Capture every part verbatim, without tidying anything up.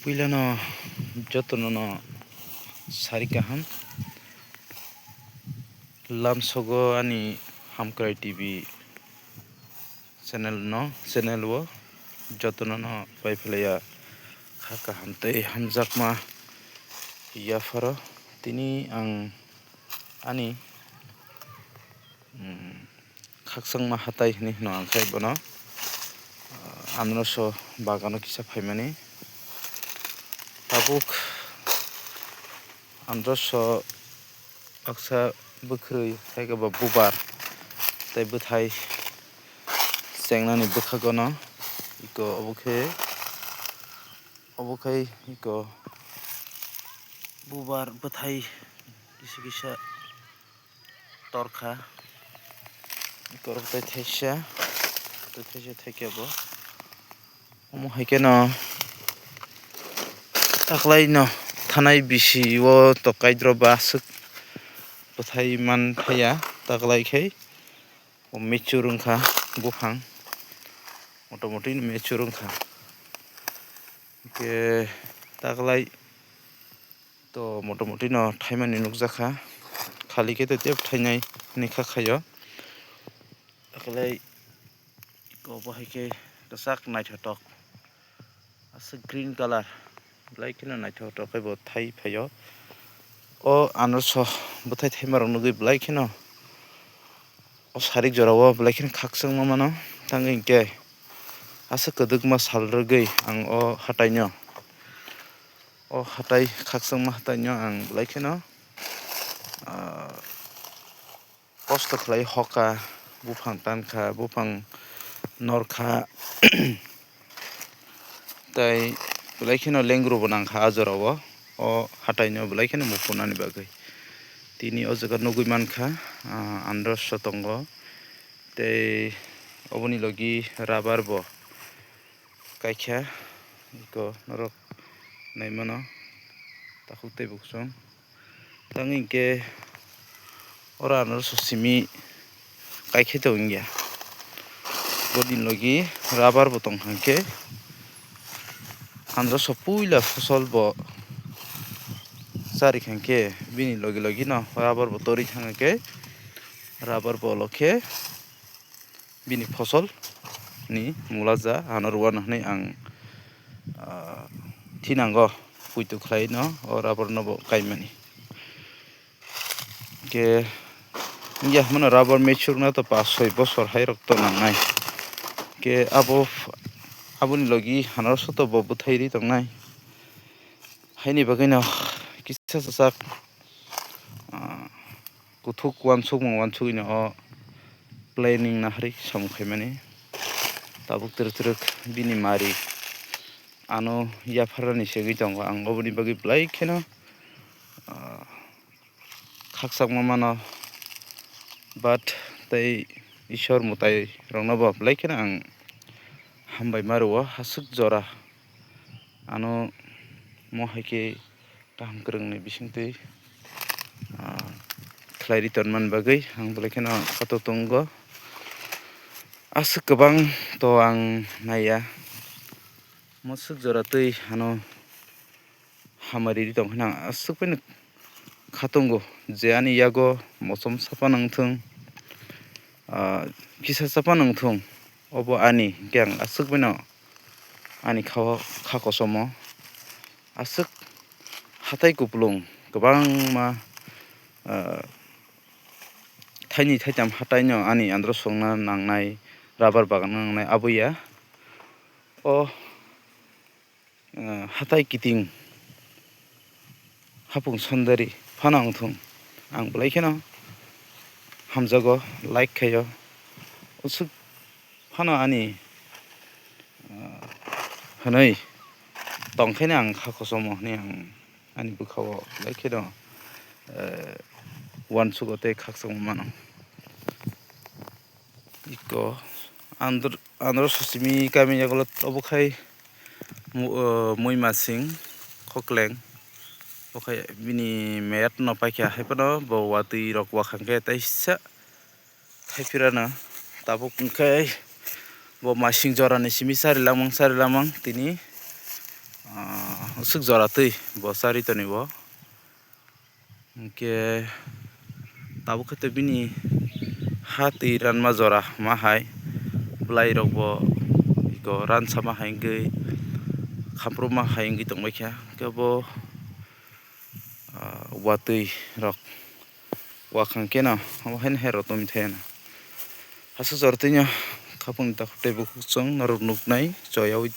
Puilano jotono no sari kaham. Lamsogo ani Hamkrai T V channel no, channel o jotono no pai phlaiya kha kaham tei hamjakma yapharo. Tini ang ani, mm, khakchangma hatai hinwi hino ang khai bono, ah, androso bagano kisa phaimani. Tabuk androso baksa bwkhwrwi, hai khe bo bubar tei bwthai chengnani bwkhagono iko obo khe, obo khai iko bubar bwthai kisa kisa torkha. Iko tei thaisa, tei thaisa thaikhe bo. Omo hai kheno taklaino thanai bisi o tokaidro ba aswk bwthai man thaiya, taklai khai o mature wngkha buphang, motamoti mature wngkha. Hwnkhe taklai to motamoti no thaimani nukjakha, khali khe tei tep thainai hinwi kha khaio. Taklai iko bo hai khe kwchak naithotok. Aswk green colour, belai kheno naithotok khe bo thai phaio. O anarso bwthai thaima rok nugwi belai kheno o sarik jora o belai kheno khakchangma mano. Tangwi hwnkhe aswk kwdwkma sal rwgwi ang o hatai no, o hatai khakchangma hatai no ang belai kheno, ah, kosto khlai hokha, buphang tankha, buphang norkha, tei belai kheno lengru bo nangkha ah jorao, o hatai no belai kheno muphunani bagwi. Tini o jaga nugwi mankha, ah, androso tongo, tei oboni logi rubber bo kaikha, iko norok naimano takhuk tei buksong. Tangwi hwnkhe oro anarso simi kaikhe tong wngya. Boni logi rubber bo tongkha hwnkhe anarso puila fosol bo charikha hwnkhe bini logi logi no rubber bo torikha hwnkhe rubber bo olokhe bini fosol ni mula ja ano rwano hwnwi ang, ah, thinango puitu khlai no o rubber no bo kaimani. Ke wngya hwnmano rubber mature no to pas soi bosor hai rok to nangnai. Ke abo, aboni logi hanarso to bo bwthai ri tongnai. Haini bagwi no kisa chajak, ah, kuthuk uansukmung uansugwi no o planning nahari samung khaimani. Tabuk twrwk twrwk bini mari ano yapharnani segwi tongo, ang oboni bagwi belai kheno, ah, khakchangma mano, but tei Ishwar mwtai rokno bo belai kheno ang hambai ma rwo, aswk jora ano mo hai khe kaham kwrwngni bisingtwi, ah, khlai ri tonmani bagwi ang belai kheno khato tongo. Aswk kwbang to ang naiya, mo swk jora twi ano hamari ri tong khe ang aswk phano khatungo je ani yago mosom sapa nangthung, ah, kisa sapa nangthung, obo ani hwnkhe ang aswk phano ani kha-o kha kosomo aswk hatai kupulung kwbangma, ah, thaini thaitam hataino ani andro songna nangnai, rubber bagan nangnai aboya. O, ah, hatai kiting hapung sondari phano wngthung, ang belai kheno hamjago, like khaio. Usuk phano ani, ah, hwnwi tongkhaino ang kha kosomo hwnwi ang ani bwkhao belai kheno, eh, uansugo tei khakchangma mano. Iko andro, andro sosimi kami yagulo obo khai mu-, eh, muimasing khokleng. Okhai bini mayat no paikha, hai phano bo watwi rok wakhang khe teisa. Thaipirano tabuk hwnkhe bo masing jorani simi chari lamang, chari lamang tini Ah, aswk jora twi bo chari toni bo. Hwnkhe tabuk khe to bini ha twi ranma jora ma hai, bwlai rok bo iko ransa ma hai wngwi, khampruma hai wngwi tongbai kha. Hwnkhe bo, ah, watwi rok wakhang khe no omo haino hai rok tongwi thaya no. Aswk jora twi no khapung ni takhuk tei bukhuk chwng norok nuknai choyaui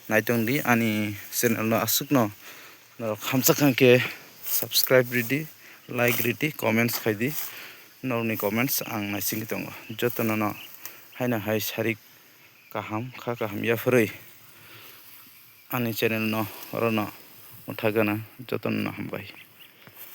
naitong di ani channel no aswk no. Norok hamsa kha khe subscribe ridi, like ridi, comments khaidi. Norokni comments ang naisingwi tongo. Jotono no haino hai sarik kaham kha kaham yaphurwi ani channel no orono mwthagana jotono no hambai.